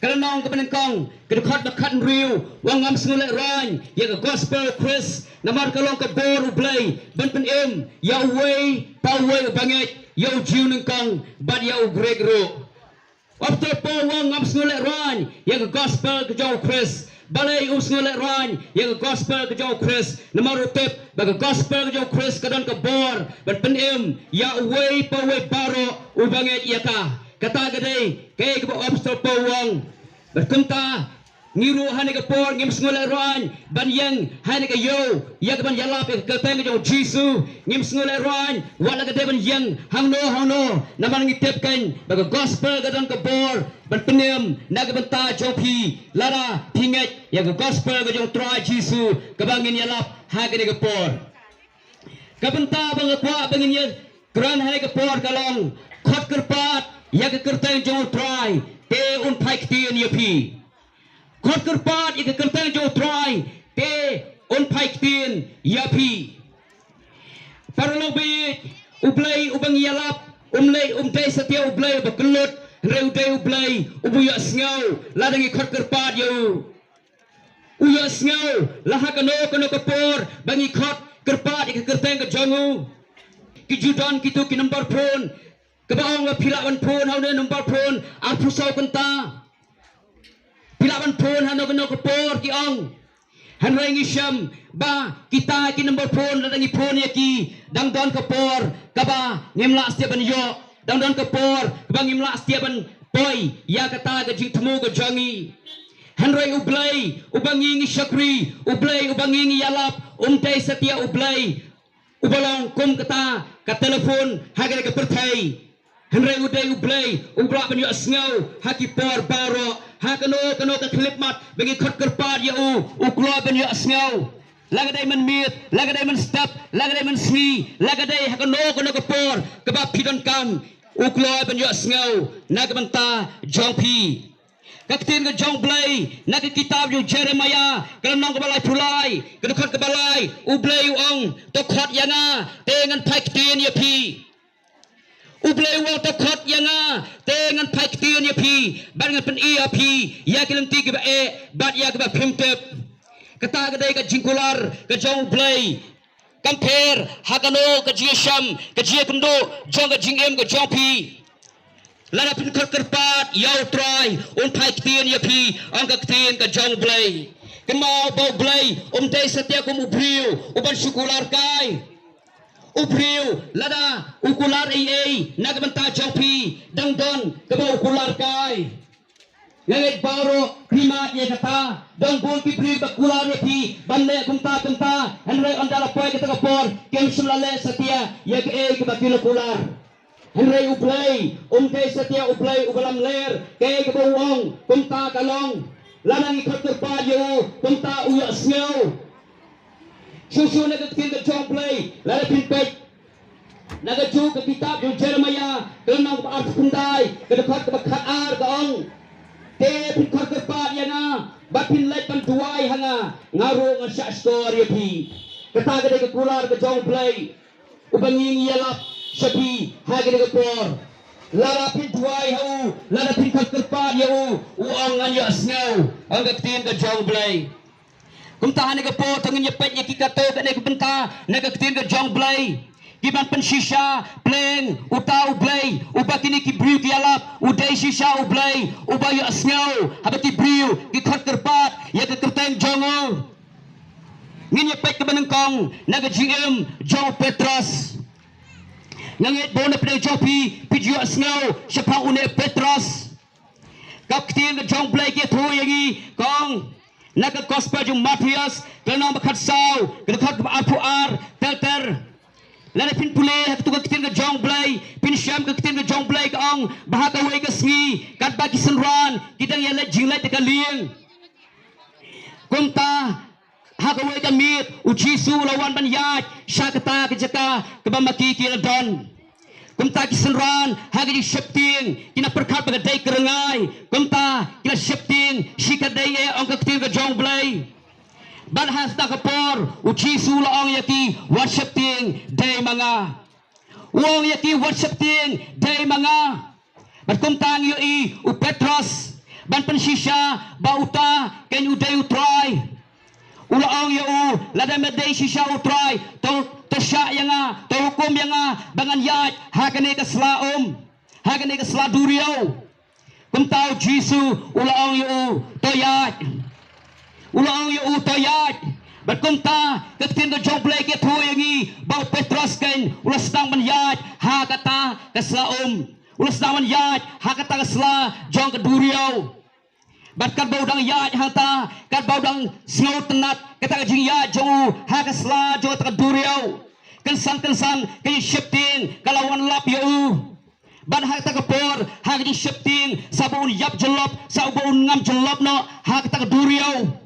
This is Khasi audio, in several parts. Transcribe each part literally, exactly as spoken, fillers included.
Ka lynnong kaba nyngkong, ka dkhot ba khathynriew, u ong ngam sngewlehrain ïa ka gospel Khrist, namar ka long ka bor U Blei ban pynim ïa uwei pa uwei uba ngeit, ïa u Jiw nyngkong bad ïa u Grik ruh. U Apostol Paul u ong ngam sngewlehrain ïa ka gospel ka jong u Khrist. Balei um sngewlehrain ïa ka gospel ka jong u Khrist? Namar u tip ba ka gospel ka jong u Khrist ka don ka bor ban pynim ïa uwei pa uwei baroh uba ngeit ïa ka. Kata ka dei kaei kaba u Apostol Paul u ong. Bad kumta, ngi ruh ha kane ka por ngim sngewlehrain ban ïeng ha kane ka ïew ïa kaban ïalap ïa ka kyrteng ka jong u Jisu. Ngim sngewlehrain, wat la ka dei ban ïeng hangno hangno, namar ngi tip kein ba ka gospel ka don ka bor ban pynim na ka bynta jong phi lada phi ngeit ïa ka gospel ka jong u Trai Jisu kaba ngin ïalap ha kane ka por. Ka bynta ba nga kwah ba ngin ïakren ha kane ka por ka long, khot kyrpad ïa ka kyrteng jong u Trai te un phai ktien ïa phi. Khot kyrpad ïa ka kyrteng jong u Trai te un phai ktien ïa phi. Paralok baieit, U Blei uba ngi ïalap um lei, um dei satia U Blei uba kyllut, hynrei u dei U Blei uba ïohsngew lada ngi khot kyrpad ïa u. U ïohsngew la ha kano kano ka por ba ngi khot kyrpad ïa ka kyrteng ka jong u. Ki ju don kito ki number phone kaba ong ba phi lah ban phone ha une u number phone arphew saw kynta. Phi lah ban phone ha kano kano ka por, ki ong. Hynrei ngi shem ba kita ki number phone lada ngi phone ïa ki, dang don ka por kaba ngim lah shuh ban ïoh, dang don ka por kaba ngim lah shuh ban poi ïa kata ka jingthmu ka jong ngi. Hynrei U Blei uba ngi ngi shakri, U Blei uba ngi ngi ïalap, um dei satia U Blei uba long kum kata ka telephone ha kane ka pyrthei. Hynrei u dei U Blei uba lah ban ïohsngew ha ki por baroh, ha kano kano ka khyllipmat ba ngi khot kyrpad ïa u, u kloi ban ïohsngew. La ka dei mynmiet, la ka dei mynstep, la ka dei mynsngi, la ka dei ha kano kano ka por kaba phi donkam, u kloi ban ïohsngew na ka bynta jong phi. Ka ktien ka jong U Blei na ka kitab jong u Jeremiah, ka lynnong kaba laiphew lai, ka dkhot kaba lai, U Blei u ong, to khot ïa nga te ngan phai ktien ïa phi. U Blei u ong, to khot ïa nga te ngan phai ktien ïa phi, bad ngan pyni ha phi ïa ki lynti kiba eh bad ïa kiba phim tip. Kata ka dei ka jingkular ka jong U Blei. Kam pher ha kano ka jingïashem, ka jingïakynduh jong ka jingim ka jong phi. Lada phin khot kyrpad ïa u Trai, un phai ktien ïa phi, ong ka ktien ka jong U Blei. Kynmaw ba U Blei um dei satia kum u briew uban shu kular kai. U briew lada u kular ei ei na ka bynta jong phi, dang don kaba u kular kai. Nga ngeit baroh phi mad ïa kata, don bun ki briew ba kular ïa phi ban leh kumta kumta, hynrei ynda la poi kata ka por kim shym la leh satia ïa kaei kaba ki la kular. Hynrei U Blei um dei satia U Blei uba lamler, kaei kaba u ong kumta ka long. Lada ngi khot kyrpad ïa u, kumta u ïohsngew. Shuh shuh na ka ktien ka jong U Blei, lada phin peit na kajuh ka kitab jong u Jeremiah, ka lynnong kaba arphew khyndai, ka dkhot kaba khatar ka ong, te phin khot kyrpad ïa nga bad phin leit ban duwai ha nga, nga ruh ngan shah shkor ïa phi. Kata ka dei ka kular ka jong U Blei uba ngi ngi ïalap sha phi ha kane ka por. Lada phin duwai ha u, lada phin khot kyrpad ïa u, u ong ngan ïohsngew, ong ka ktien ka jong U Blei. Kumta ha kane ka por to ngin ïa peit ïa ki katto katne ki bynta na ka ktien ka jong U Blei kiban pynshisha pleng uta U Blei uba kine ki briew ki ïalap, u dei shisha U Blei uba ïohsngew haba ki briew ki khot kyrpad ïa ka kyrteng jong u. Ngin ïa peit kaba nyngkong na ka jingim jong u Petros. Nga ngeit ba na pdeng jong phi phi ju ïohsngew shaphang une u Petros. Ka ktien ka jong U Blei ka ïathuh ïa ngi, ka ong na ka gospel jong u Mathaios, ka lynnong ba khatsaw, ka dkhot kaba arphew ar, ter ter. Lada phin pule ha katu ka ktien ka jong U Blei, phin shem ka ktien ka jong U Blei ka ong ba ha kawei ka sngi, katba ki synran ki dang ïaleit jingleit da ka lieng, kumta ha kawei ka miet u Jisu u la wan ban ïaid sha kata ka jaka kaba ma ki ki la don. Kumta ki synran ha ka jingsheptieng ki la pyrkhat ba ka dei ka rngai, kumta ki la sheptieng shi ka dei eh, ong ka ktien ka jong U Blei. Bad ha kata ka por u Jisu u la ong ïa ki, wat sheptieng, dei ma nga. U ong ïa ki, wat sheptieng, dei ma nga. Bad kumta ngi ïohi u Petros Ban pynshisha ba uta kein u dei u Trai. U la ong ïa u, lada me dei shisha u Trai, to, to shah ïa nga, to hukum ïa nga ba ngan ïaid ha kane ka sla um, ha kane ka sla duriaw. Kumta u Jisu u la ong ïa u, to ïaid. U la ong ïa u, to ïaid. Bad kumta ka ktien ka jong U Blei ka ïathuh ïa ngi ba u Petros kein u la sdang ban ïaid ha kata ka sla um. U la sdang ban ïaid ha kata ka sla jong ka duriaw. Bad katba u dang ïaid hangta, katba u dang sngewtynnat kata ka jingïaid jong u ha ka sla jong kata ka duriaw, kynsan kynsan ka jingsheptieng ka la wan lap ïa u. Bad ha kata ka por, ha ka jingsheptieng, sa ba un ïap jyllop, sa ba un ngam jyllop noh ha kata ka duriaw.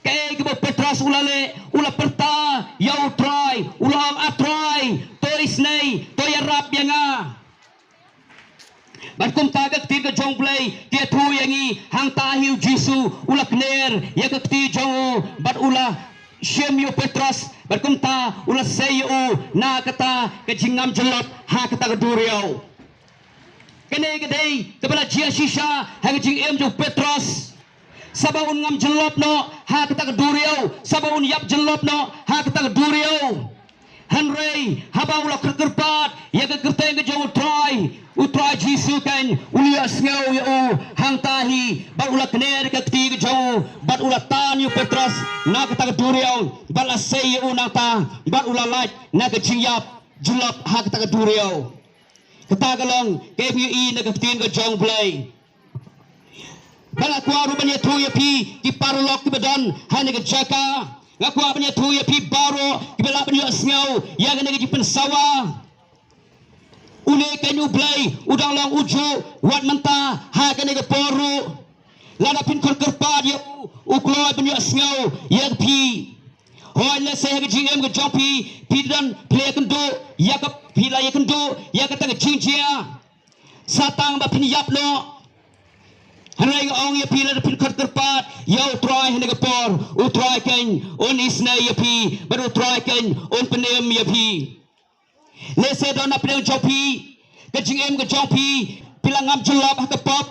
Kaei kaba u Petros u la leh, u la pyrta ïa u Trai, u la ong, a Trai, to isynei, to ïarap ïa nga. Bad kumta ka ktien ka jong U Blei ka ïathuh ïa ngi, hangta hi u Jisu u la kner ïa ka kti jong u bad u la shim ïa u Petros, bad kumta u la sei ïa u na kata ka jingngam jyllop ha kata ka duriaw. Kane ka dei kaba la jia shisha ha ka jingim jong u Petros. Sa ba un ngam jyllop noh ha kata ka duriaw, sa ba un ïap jyllop noh ha kata ka duriaw. Hynrei haba u la kyrpad ïa ka kyrteng ka jong u Trai, u Trai Jisu kein u la ïohsngew ïa u hangta hi, bad u la kner ka kti ka jong u, bad u la tan ïa u Petros na kata ka duriaw, bad la sei ïa u nangta, bad u la lait na ka jingïap jyllop ha kata ka duriaw. Kata ka long kaba ngi ïohi na ka ktien ka jong U Blei. Bad nga kwah ruh ban ïathuh ïa phi ki paralok kiba don ha kane ka jaka. Nga kwah ban ïathuh ïa phi baroh kiba lah ban ïohsngew ïa kane ka jingpynsawa. Une kein U Blei u dang long ujuh wat mynta ha kane ka por ruh. Lada phin khot kyrpad ïa u, u kloi ban ïohsngew ïa phi. Hooid, lehse ha ka jingim ka jong phi, phi don, phi la ïakynduh ïa ka, phi la ïakynduh ïa kata ka jingjia. Sa tang ba phin ïap noh. Hynrei nga ong ïa phi, lada phin khot kyrpad ïa u Trai ha kane ka por, u Trai kein un isynei ïa phi, bad u Trai kein un pynim ïa phi. Lehse don na pdeng jong phi, ka jingim ka jong phi, phi la ngam jyllop ha ka pop.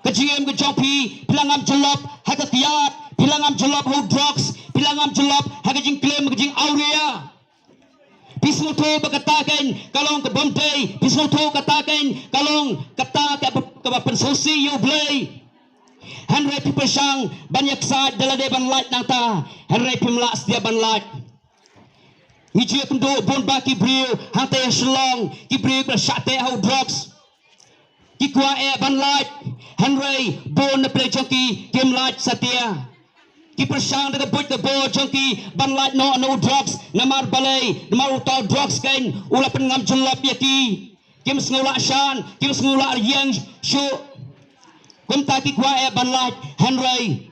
Ka jingim ka jong phi, phi la ngam jyllop ha ka kiad, phi la ngam jyllop ha u drugs, phi la ngam jyllop ha ka jingklim, ka jingawria. Phi sngewthuh ba kata kein ka long ka bym dei, phi sngewthuh kata kein ka long kata kaba, kaba pynsngewsih ïa U Blei. Hynrei phi pyrshang ban ïaksaid da lade ban lait nangta, hynrei phim lah satia ban lait. Ngi ju ïakynduh bun bah ki briew hangta ha Shillong, ki briew kiba shah teh ha u drugs. Ki kwah eh ban lait, hynrei bun na pdeng jong ki kim lait satia. Ki pyrshang da ka buit ka bor jong ki ban lait noh na u drugs, namar balei, namar uta u drugs kein u la pynngam jyllop ïa ki. Kim sngew lah shan, kim sngew lah ïeng shuh. Kumta ki kwah eh ban lait, hynrei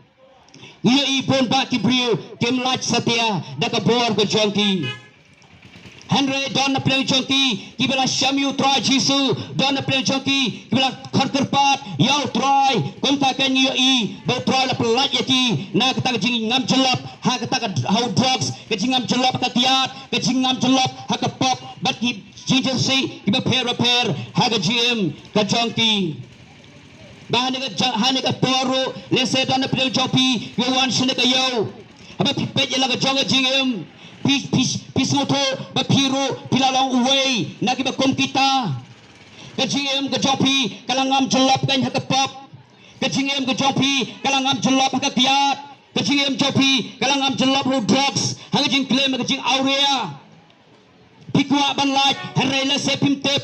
ngi ïohi bun bah ki briew kim lait satia da ka bor ka jong ki. Hynrei don na pdeng jong ki kiba la shem ïa u Trai Jisu, don na pdeng jong ki kiba la khot kyrpad ïa u Trai. Kumta kein ngi ïohi ba u Trai u la pynlait ïa ki na kata ka jingngam jyllop ha kata ka, ha u drugs, ka jingngam jyllop ha ka kiad, ka jingngam jyllop ha ka pop, bad ki jingjia kiba pher bapher ha ka jingim ka jong ki. Ba ha kane ka ja-, ha kane ka por ruh, lehse don na pdeng jong phi kiba wan shane ka ïew. Haba phi peit ïa la ka jong ka jingim, phi, phi, phi sngewthuh ba phi ruh phi la long uwei na kiba kum kita. Ka jingim ka jong phi ka la ngam jyllop kein ha ka pop. Ka jingim ka jong phi ka la ngam jyllop ha ka kiad. Ka jingim jong phi ka la ngam jyllop ha u drugs, ha ka jingklim, ha ka jingawria. Phi kwah ban lait, hynrei lehse phim tip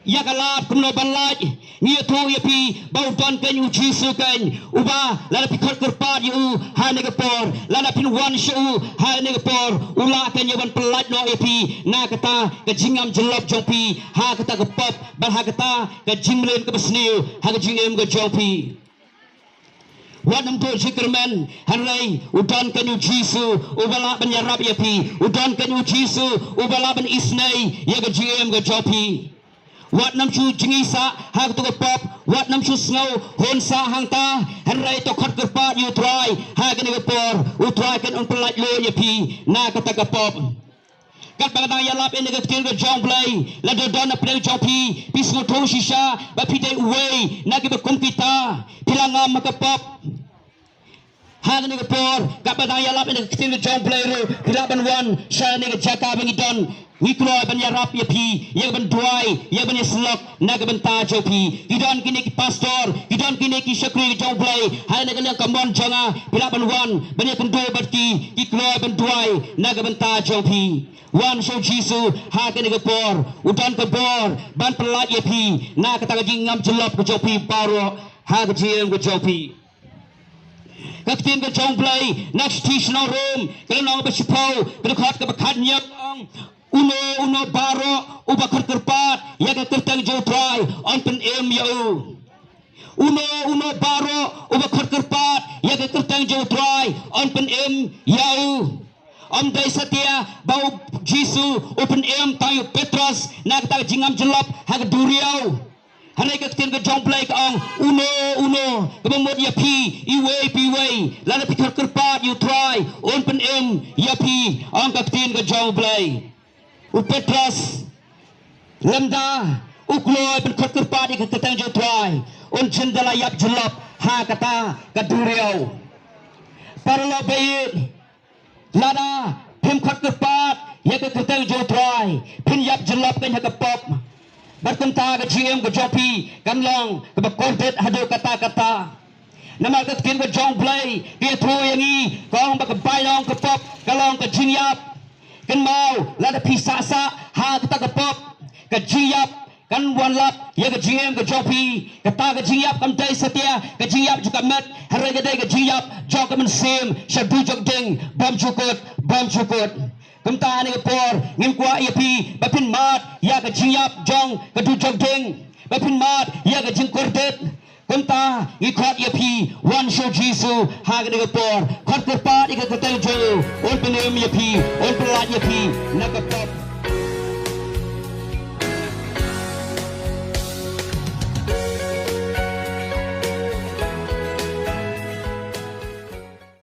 ïa ka lad kumno ban lait. Ngi ïathuh ïa phi ba u don kein u Jisu kein, uba lada phi khot kyrpad ïa u ha kane ka por, lada phin wan sha u ha kane ka por, u lah kein ïa ban pynlait noh ïa phi na kata ka jingngam jyllop jong phi ha kata ka pop, bad ha kata ka jingmlien kaba sniew ha ka jingim ka jong phi. Wat nym duh jingkyrmen, hynrei u don kein u Jisu uba lah ban ïarap ïa phi, u don kein u Jisu uba lah ban isynei ïa ka jingim ka jong phi. Wat nym shu jngi sah ha kato ka pop, wat nym shu sngew hun sah hangta, hynrei to khot kyrpad ïa u Trai ha kane ka por, u Trai kein un pynlait lut ïa phi na kata ka pop. Katba nga dang ïalap ïa kane ka ktien ka jong U Blei, lada don na pdeng jong phi, phi sngewthuh shisha ba phi dei uwei na kiba kum kita, phi la ngam ha ka pop. Ha kane ka por, katba dang ïalap ïa kane ka ktien ka jong U Blei ruh, phi lah ban wan sha kane ka jaka ba ngi don. Ngi kloi ban ïarap ïa phi, ïa ban duwai, ïa ban ïasyllok na ka bynta jong phi. Ki don kine ki pastor, ki don kine ki shakri ka jong U Blei, ha kane ka liang ka mon jong nga, phi lah ban wan ban ïakynduh bad ki, ki kloi ban duwai na ka bynta jong phi. Wan sha U Jisu ha kane ka por, u don ka bor ban pyllait ïa phi na kata ka jingngam jyllop ka jong phi baroh ha ka jingim ka jong phi. Ka ktien ka jong U Blei na ka shithi sha ki nong Rom, ka lynnong ba shiphew, ka dkhot kaba khatñiew, ka ong: Uno uno baroh uba khot kyrpad ïa ka kyrteng jong U Trai yn pynim ïa u. Uno uno baroh uba khot kyrpad ïa ka kyrteng jong U Trai yn pynim ïa u. Ym dei satia ba U Jisu u pynim tang ïa u Petros na kata ka jingngam jyllop ha ka duriaw. Hynrei ka ktien ka jong U Blei ka ong: Uno uno, kaba mut ïa phi iwei pa iwei, lada phi khot kyrpad ïa U Trai un pynim ïa phi, ong ka ktien ka jong U Blei. U Petros, lymda u kloi ban khot kyrpad ïa ka kyrteng jong U Trai, un jin da la ïap jyllop ha kata ka duriaw. Paralok ba ïeit, lada phim khot kyrpad ïa ka kyrteng jong U Trai, phin ïap jyllop kein ha ka pop. Bad kumta ka jingim ka jong phi kan long kaba kordit haduh katta katta. Namar ka ktien ka jong U Blei ka ïathuh ïa ngi, ka ong ba ka bainong ka pop ka long ka jingïap. Kynmaw, lada phi sah sah ha kata ka pop, ka jingïap kan wanlap ïa ka jingim ka jong phi. Kata ka jingïap kam dei satia ka jingïap jong ka met, hynrei ka dei ka jingïap jong ka mynsiem sha dujok ding bymjukut bymjukut. Kumta ha kane ka por ngin kwah ïa phi ba phin mad ïa ka jingïap jong ka dujok ding, ba phin mad ïa ka jingkordit. Kumta ngi khot ïa phi, wan sha U Jisu ha kane ka por, khot kyrpad ïa ka kyrteng jong u, un pynim ïa phi, un pyllait ïa phi na ka pop.